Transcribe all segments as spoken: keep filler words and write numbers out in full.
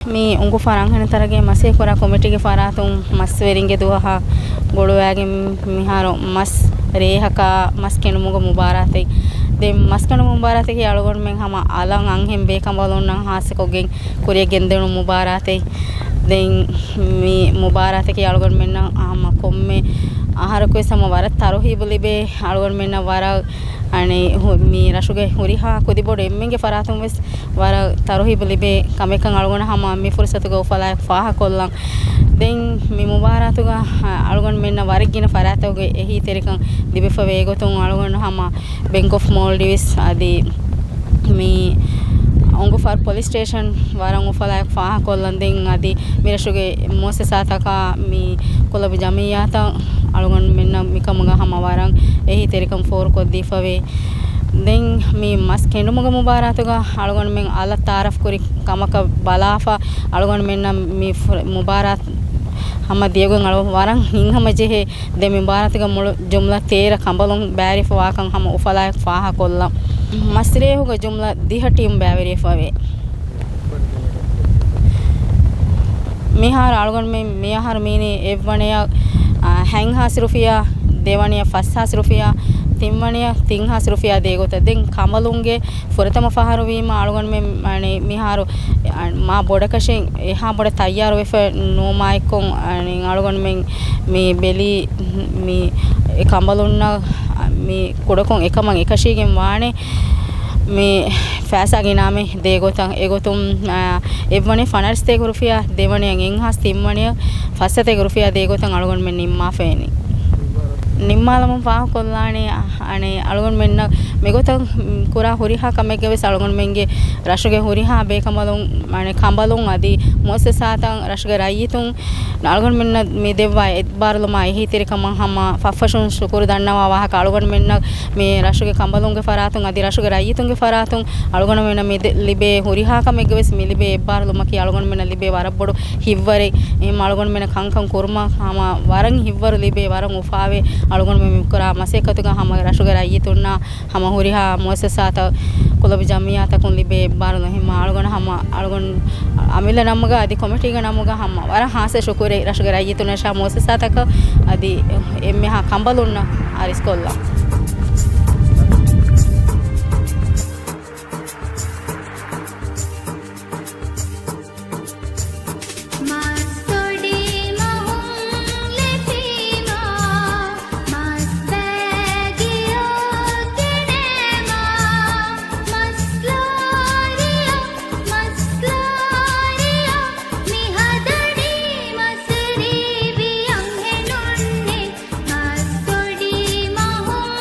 މި އުނގޫފާރު އަންހެނުންތަކުގެ މަސްހިފަކުރާ ކޮމިޓީގެ ފަރާތުން މަސްވެރިންގެ ދުވަހާ ގުޅުވައިގެން މިހާރު މަސް ރޭހަކާ މަސް ކެނޑުމުގެ މުބާރާތެއް. ދެން މަސް ކެނޑުމުގެ މުބާރާތަކީ އަޅުގަނޑުމެން ހަމަ އަލަށް އަންހެން ބޭކަނބަލުންނަށް ހާއްސަކޮށްގެން ކުރިޔަށް ގެންދެވުނު މުބާރާތެއް. ދެން މި މުބާރާތަކީ އަޅުގަނޑުމެންނަށް ހަމަ ކޮންމެ އަހަރަކުވެސް ހަމަ ވަރަށް ތަރުހީބު ލިބޭ އަޅުގަނޑުމެންނަށް ވަރަށް އަނެއް ހު-، މި ރަށުގެ ހުރިހާ ކުދިބޮޑު އެންމެންގެ ފަރާތުން ވެސް ވަރަށް ތަރުހީބު ލިބޭ ކަމެއްކަން އަޅުގަނޑު ހަމަ މި ފުރުސަތުގަ އުފަލާއެކު ފާހަކޮށްލަން. ދެން މި މުބާރާތުގަ އަޅުގަނޑުމެންނަށް ވަރަށް ގިނަ ފަރާތްތަކުގެ އެހީތެރިކަން ލިބިފަވޭ. އެގޮތުން އަޅުގަނޑު ހަމަ ބެންކް އޮފް މޯލްޑިވްސް އަދި މި އުނގޫފާރު ޕޮލިސް ސްޓޭޝަން ވަރަށް އުފަލާއެކު ފާހަކޮށްލަން. ދެން އަދި މި ރަށުގެ މުއައްސަސާތަކާ މި ކުލަބު ޖަމިއްޔާތައް އަޅުގަނޑުމެންނަށް މިކަމުގަ ހަމަ ވަރަށް އެހީތެރިކަން ފޯރުކޮށްދީފަވޭ. ދެން މި މަސް ކެނޑުމުގެ މުބާރާތުގަ އަޅުގަނޑުމެން އަލަށް ތައާރަފް ކުރި ކަމަކަށް ބަލާފަ، އަޅުގަނޑުމެންނަށް މި ފު-، މުބާރާތް ހަމަ ދިޔަގޮތް އަޅު ވަރަށް ހިތްހަމަޖެހޭ. ދެން މި މުބާރާތުގަ މުޅި ޖުމްލަ ތޭރަ ކަނބަލުން ބައިވެރިވެފަވާކަން ހަމަ އުފަލާއެކު ފާހަކޮށްލަން. މަސްރޭހުގަ ޖުމްލަ ދިހަ ޓީމް ބައިވެރިވެފަވޭ. މިހާރު އަޅުގަނޑުމެން މިއަހަރު މީނީ އެއްވަނަޔަށް، އާ، ހަތްހާސް ރުފިޔާ، ދެވަނަޔަށް ފަސްހާސް ރުފިޔާ، ތިންވަނަޔަށް ތިންހާސް ރުފިޔާ ދޭ ގޮތަށް. ދެން ކަނބަލުންގެ ފުރަތަމަ ފަހަރު ވީމަ އަޅުގަނޑުމެން، އަނެއް، މިހާރު، އަ، މާ ބޮޑަކަށެއް އެހާ ބޮޑަށް ތައްޔާރުވެފަ ނުވުމާއެކު، އަނެއް، އަޅުގަނޑުމެން މި ބެލީ، މި އެ ކަނބަލުންނަށް، މި ކުޑަކޮށް އެކަމަށް އެކަށީގެން ވާނެ. މި ފައިސާގެ އިނާމެއް ދޭ ގޮތަށް. އެގޮތުން، އާ، އެއްވަނަ ފަނަރަސްތޭކަ ރުފިޔާ، ދެވަނަ އެންހާސް، ތިންވަނަ ފައްސަތޭކަ ރުފިޔާ ދޭ ގޮތަށް އަޅުގަނޑުމެން ނިންމާފައިނީ. ނިންމާލަމުން ފާހަގަކޮށްލާނީ، އަ-، އަނެއް އަޅުގަނޑުމެންނަށް މިގޮތަށް ކުރާ ހުރިހާ ކަމެއްގަ ވެސް އަޅުގަނޑުމެންގެ ރަށުގެ ހުރިހާ ބޭކަނބަލުން، އަނެއް ކަނބަލުން އަދި މުއައްސަސާތައް ރަށުގެ ރައްޔިތުން އަޅުގަނޑުމެންނަށް މި ދެއްވާ އެއްބާރުލުމާ އެހީތެރިކަމަށް ހަމަ ފަށްފަށުން ޝުކުރު ދަންނަވާ ވާހަކަ. އަޅުގަނޑުމެންނަށް މި ރަށުގެ ކަނބަލުންގެ ފަރާތުން އަދި ރަށުގެ ރައްޔިތުންގެ ފަރާތުން އަޅުގަނޑުމެންނަށް މި ދެ-، ލިބޭ ހުރިހާ ކަމެއްގަ ވެސް މި ލިބޭ އެއްބާރުލުމަކީ އަޅުގަނޑުމެންނަށް ލިބޭ ވަރަށް ބޮޑު ހިތްވަރެއް. އެހެން އަޅުގަނޑުމެންނަށް ކަންކަން ކުރުމަށް ހަމަ ވަރަށް ހިތްވަރު ލިބޭ، ވަރަށް އުފާވޭ. އަޅުގަނޑުމެން މި ކުރާ މަސައްކަތުގަ ހަމަ ރަށުގެ ރައްޔިތުންނާ ހަމަ ހުރިހާ މުއައްސަސާތައް، ކުލަބު ޖަމިއްޔާތަކުން ލިބޭ އެއްބާރުލުން. އެހެން އަޅުގަނޑު ހަމަ އަޅުގަނޑު އަމިއްލަ ނަމުގަ އަދި ކޮމިޓީގެ ނަމުގަ ހަމަ ވަރަށް ހާއްސަ ޝުކުރެއް ރަށުގެ ރައްޔިތުންނަށާ މުއައްސަސާތަކަށް އަދި އެންމެހާ ކަނބަލުންނަށް އަރިސްކޮށްލަން. މަސްތޮޑި މަހުން ލެފީމާ، މަސްބައިގެ އޮށް ގެނޭމާ، މަސްލާރިއަށް، މަސްލާރިއަށް، މި ހަދަނީ މަސްރީބި އަންހެނުންނޭ. މަސްތޮޑި މަހުން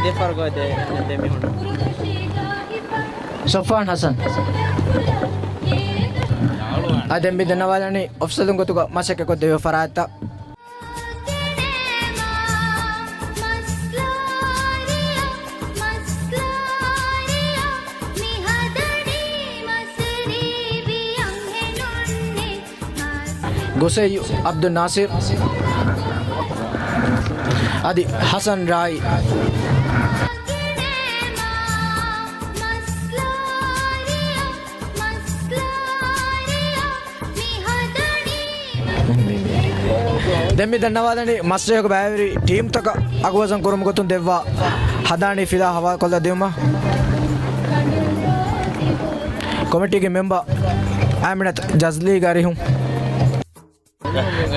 ދެފަރުގަ ދެ، ދެ މީހުން. ސޮފްވާން ހަސަން. އާ، ދެން މި ދަންނަވާލަނީ އޮފްސަލުން ގޮތުގަ މަސައްކަތް ކޮށްދެވޭ ފަރާތްތައް. ގޮސެއްޔު އަބްދުލް ނާސިރު. އަދި ހަސަން ރާއި. ދެން މި ދަންނަވާލަނީ މަސްރޭހުގަ ބައިވެރި ޓީމްތަކަށް އަގުވަޒަން ކުރުމުގެ ގޮތުން ދެއްވާ ހަނދާނީ ފިލާ ހަވާލުކޮށްލަ ދިއުމަށް. ކޮމިޓީގެ މެމްބަރ އާމިނަތު ޖަޒްލީގެ އަރިހުން.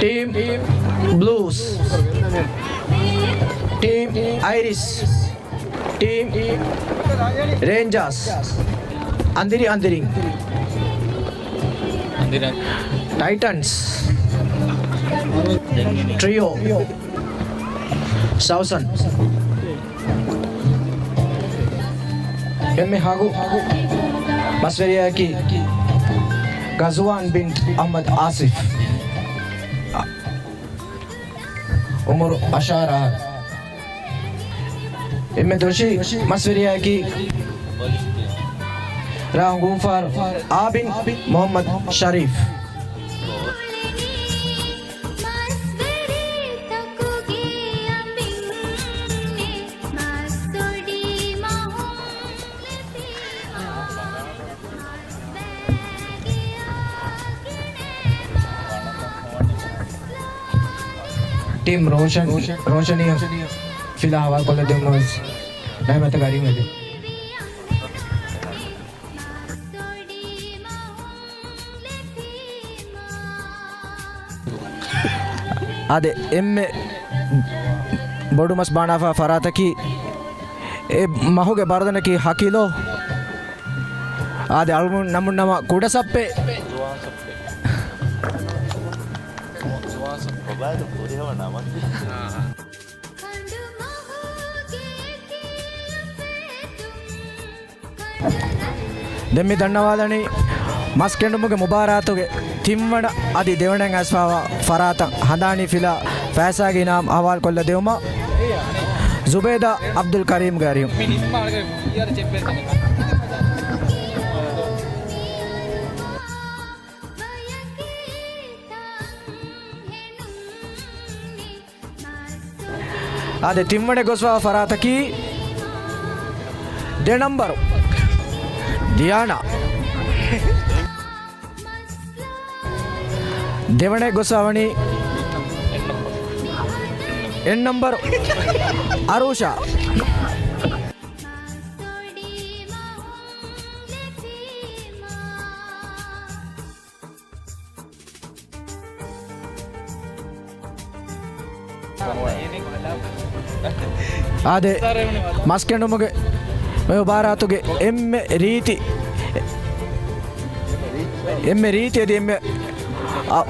ޓީމް ބްލޫސް، ޓީމް އައިރިޝް، ޓީމް ރޭންޖާސް، އަނދިރި އަނދިރިން، ޓައިޓަންސް، ޓްރިއޯ، ސައުސަން. އެންމެ ހަގު މަސްވެރިޔާއަކީ ޣަޒުވާން ބިން އަޙްމަދު އާސިފް. އުމުރު އަށާރަ އަހަރު. އެންމެ ދޮށީ މަސްވެރިޔާއަކީ ރ. އުނގޫފާރު އާ ބިން މުޙައްމަދު ޝަރީފް. ޓީމް ރޯޝަން، ރޯޝަނީ ފިލާ ހަވާލުކޮށްލަ ދިއުމަށް ވެސް ރަޙްމަތަށް އަރިހުން އެދެން. އާދެ، އެންމެ ބޮޑު މަސް ބާނާފާ ފަރާތަކީ، އެ މަހުގެ ބަރުދަނަކީ ހަ ކިލޯ. އާދެ، އަޅުގަނޑު ނަމުން ނަމަ ކުޑަ ސައްޕެއް. ދެން މި ދަންނަވާލަނީ މަސް ކެނޑުމުގެ މުބާރާތުގެ ތިންވަނަ އަދި ދެވަނައިން އައިސްފާވާ ފަރާތަށް ހަނދާނީ ފިލާ ފައިސާގެ އިނާމް ހަވާލުކޮށްލަ ދިއުމަށް ޒުބޭދާ އަބްދުލް ކަރީމްގެ އަރިހުން. އާދެ، ތިންވަނަ ގޮސްވާ ފަރާތަކީ ދެ ނަންބަރު ދިޔާނާ. ދެވަނަ ގޮސްވާ ވަނީ އެއް ނަންބަރު އަރޫޝާ. އާދެ، މަސްކެނޑުމުގެ މި މުބާރާތުގެ އެންމެ ރީތި، އެންމެ ރީތި އަދި އެންމެ އަ-،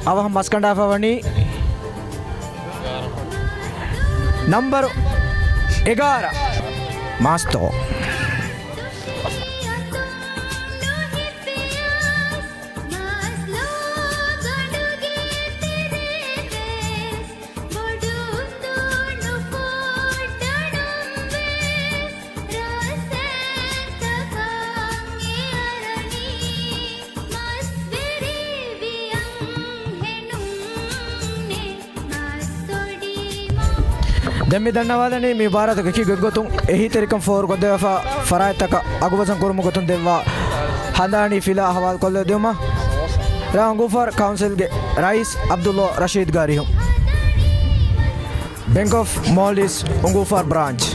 އަވަހަށް މަސްކަނޑާފަ ވަނީ ނަންބަރު އެގާރަ މާސްތޯ. ދެން މި ދަންނަވާލަނީ މި މުބާރާތުގެ އެކި ގޮތްގޮތުން އެހީތެރިކަން ފޯރުކޮށްދެވިފަ ފަރާތްތަކަށް އަގުވަޒަން ކުރުމުގެ ގޮތުން ދެއްވާ ހަނދާނީ ފިލާ ހަވާލުކޮށްލަދިއުމަށް ރ. އުނގޫފާރު ކައުންސިލްގެ ރައީސް ޢަބްދުﷲ ރަޝީދްގެ އަރިހުން. ބެންކް އޮފް މޯލްޑިވްސް އުނގޫފާރު ބްރާންޗް.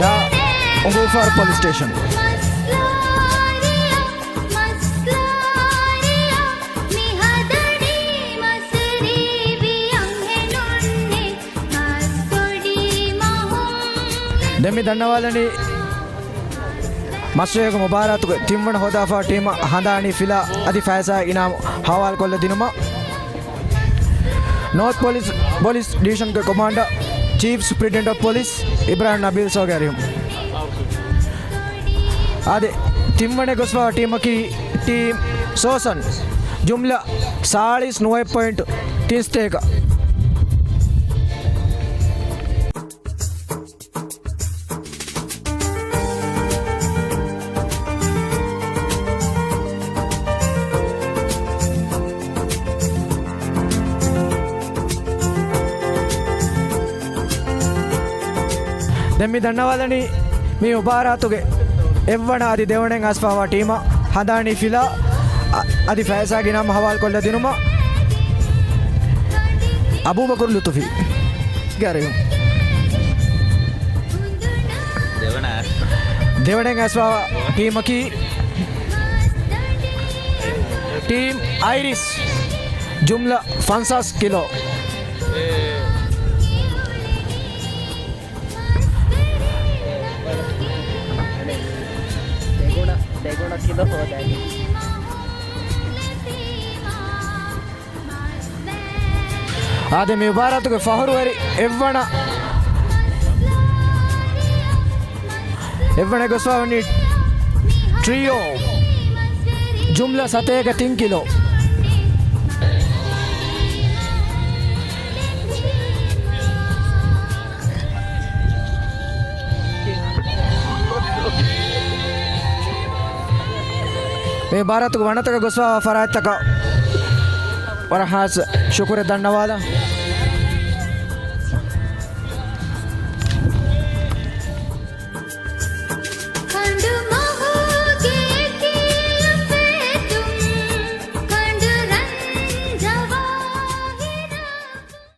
ރ. އުނގޫފާރު ޕޮލިސް ސްޓޭޝަން. ދެން މި ދަންނަވާލަނީ މަސްވެރިވެގެން މުބާރާތުގެ ތިންވަނަ ހޯދާފާ ޓީމަށް ހަނދާނީ ފިލާ އަދި ފައިސާ އިނާމު ހަވާލުކޮށްލަ ދިނުމަށް ނޯތް ޕޮލިސް، ޕޮލިސް ޑިވިޝަންގެ ކޮމާންޑަރ، ޗީފް ސުޕްރިންޓެންޑެންޓް އޮފް ޕޮލިސް އިބްރާހިމް ނަބީލް ސޯގެ އަރިހުން. އާދެ، ތިންވަނަ ގޮސްފާ ޓީމަކީ ޓީމް ސޯސަން، ޖުމްލަ ސާޅީސް ނުވައެއް ޕޮއިންޓް ތިން ސަތޭކަ. ދެން މި ދަންނަވާލަނީ މި މުބާރާތުގެ އެއްވަނަ އަދި ދެވަނައިން އައިސްފާވާ ޓީމަށް ހަނދާނީ ފިލާ އަ-، އަދި ފައިސާގެ އިނާމު ހަވާލުކޮށްލަ ދިނުމަށް އަބޫބަކުރު ލުތުފީ ގެ އަރިހުން. ދެވަނަ އައިސްފާ. ދެވަނައިން އައިސްފާވާ ޓީމަކީ ޓީމް އައިރިސް، ޖުމްލަ ފަންސާސް ކިލޯ. ދެގުނަ، ދެގުނަ ކިލޯ ހޯދައިގެން. އާދެ، މި މުބާރާތުގެ ފަހުރުވެރި އެއްވަނަ، އެއްވަނަ ގޮސްފާވަނީ ޓްރިއޯ، ޖުމްލަ ސަތޭކަ ތިން ކިލޯ. މި މުބާރާތުގެ ވަނަތަކަށް ގޮސްފާވާ ފަރާތްތަކަށް ވަރަށް ހާސް ޝުކުރެއް ދަންނަވާލަން.